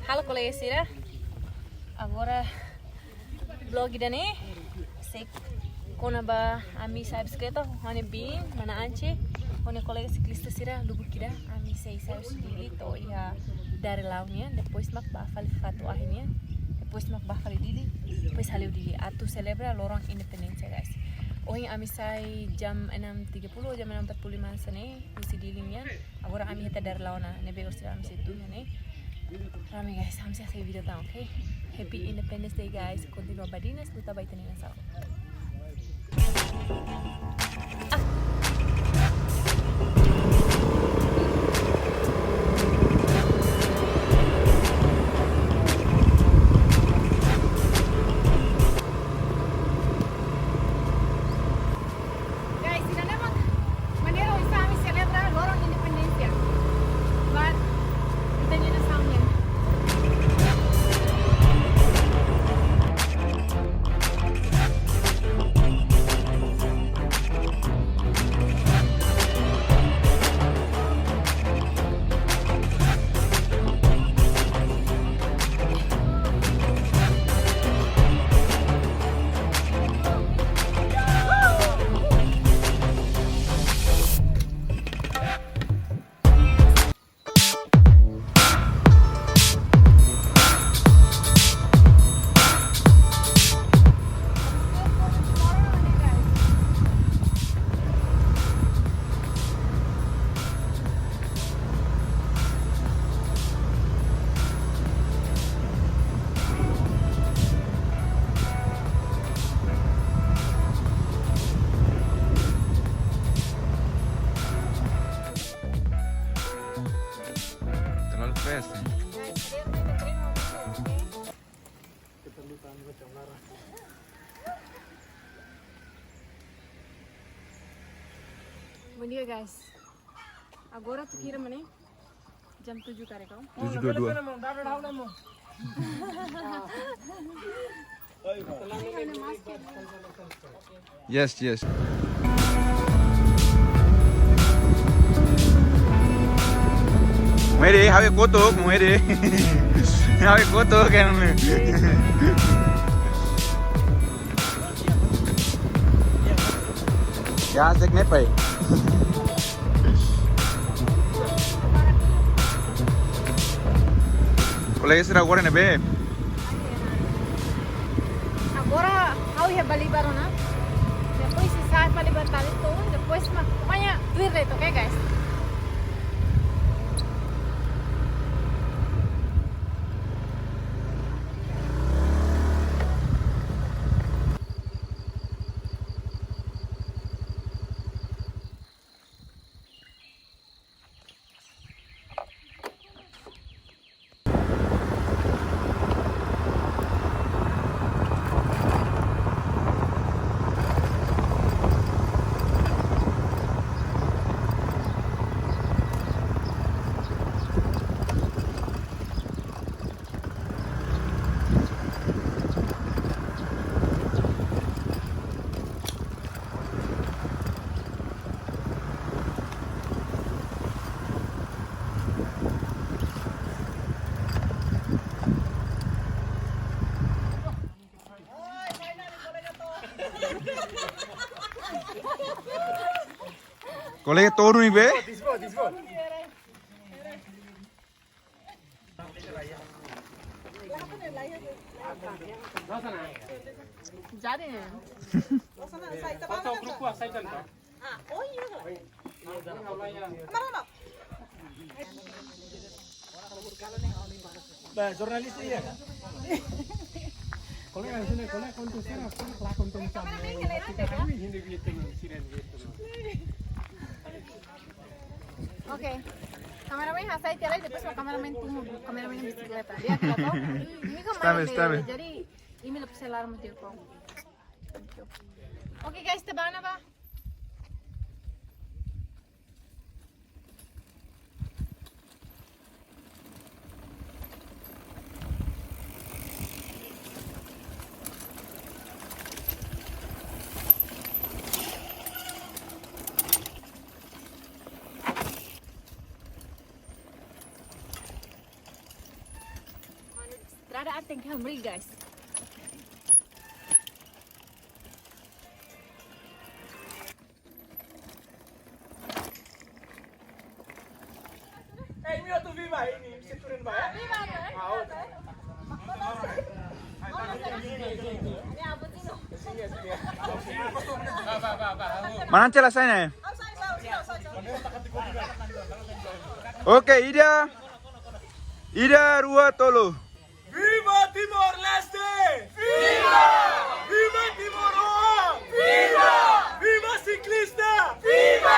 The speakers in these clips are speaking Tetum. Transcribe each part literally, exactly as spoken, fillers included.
Halo kolega sira, agora vlog ida-ne'e sei kona-ba ami sa'e bisikleta, ha'u-nia biin, mana Anche, ha'u-nia kolega siklista sira, lubuk ida, ami sei sa'e husi Dili to'o iha Darelaw nian, depois mak bá fali fatuk ahi nian, depois mak bá fali Dili, depois hale'u Dili, atu selebra loron independénsia, guys. Ohin ami sa'e jam enam tiga puluh, jam enam empat puluh lima hanesan ne'e, husi Dili nian. Agora ami iha Darelaw ona, ne'ebé orsida ami sei tun ne'e. Rame guys, ami sei hasai vídeo tan, oke? Happy Independence Day guys, kontinua badinas, luta ba ita-nia nasaun. Guys, ida-ne'e mak maneira oinsá ami selebra loron independénsia. Ba ita-nia nasaun nian. Terlalu fast. Bom dia, guys. Agora tu kira mana? Jam tujuh kare kau. Tujuh dua dua. Yes, yes. Muere, ha'u-nia kotuk, muere. Ha'u-nia kotuk kan. Ya, sek ne pai. Kolega sira agora ne'ebé? Agora ha'u iha Balibar ona. Depois sei sa'e fali ba Talitun, depois mak, pokoknya tuir de'it, oke, guys? Kolega to'o ne'ebé? Jadi. Ba, jornalista iya. Kolega sini, kolega konten sini, kolega konten sama. Ini gitu, sini gitu. Oke. Kameramen hasai tiha lai, depois kameramen tun, kameramen bisikleta. Dia kira tahu. Ini kan main deh. Jadi, ini lebih selar mungkin kau. Oke, guys, tebana ba. Ada arti yang hamri, guys. Eh, ini atu viva ini, bisa turun ba ya? Viva, viva. Ah, oke. Mana cela saya? Oke, ida. Ida, rua, tolu. Viva Timor-Leste! Viva! Viva Timor-Leste! Viva! Viva siklista! Viva!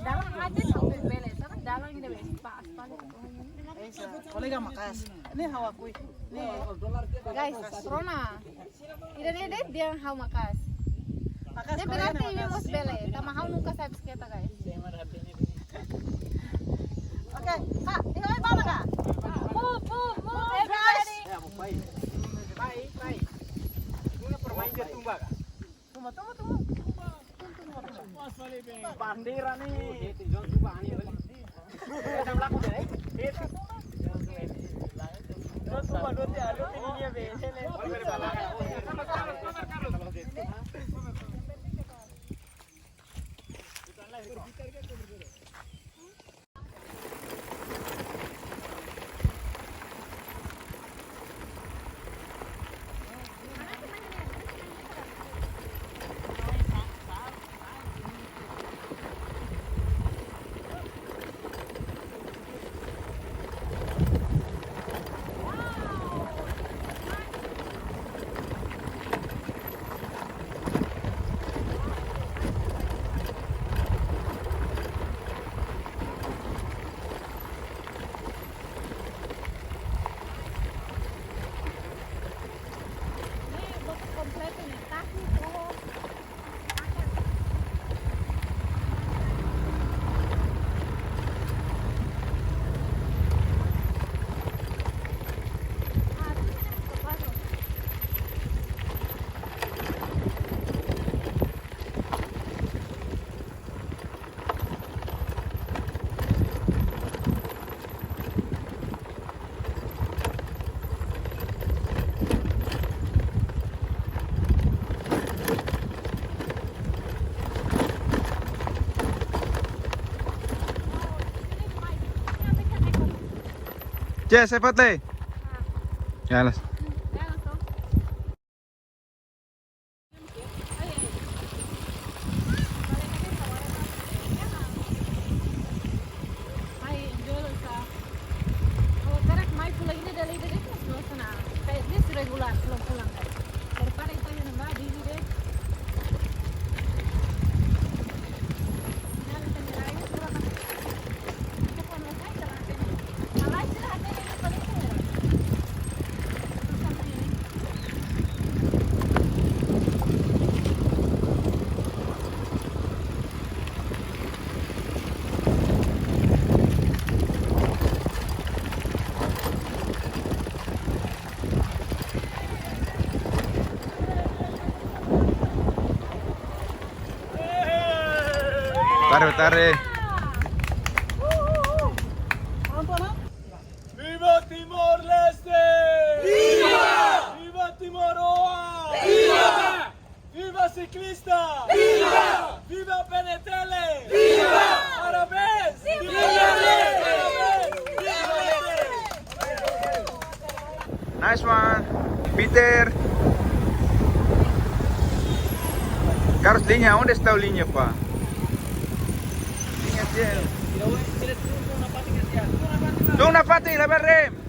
Dalan aja sampai bele, tapi dalan ini bele, pas, pas. Kolega makas. Ini ha'u akui. Ini guys, rona. Ida-ne'e de'it dehan ha'u makas. Makas, dia kolega berarti makas. Ini mós bele, tanba ha'u nunka sai bisikleta, guys. Oke, Kak, ini lagi mana, Kak? Move, move, move, everybody. Guys. Bai, bai. Ini permain dia tumba, Kak. Tumba, tumba, tumba. Bandeira ne'e. Cek, sepat le. Ya, las. Ai, enjoy loos. Karik mai pulang ini dari dari terus sana. Kayak dia sudah gula pulang-pulang. Daripada itu yang nambah di ini deh. Tare, tare. Viva Timor-Leste! Viva! Viva Timor-Leste! Viva! Viva siklista! Viva! Viva P N T L! Viva! Liña, onde está a liña, pá? Liña tem. Tun nafatin, labele rem.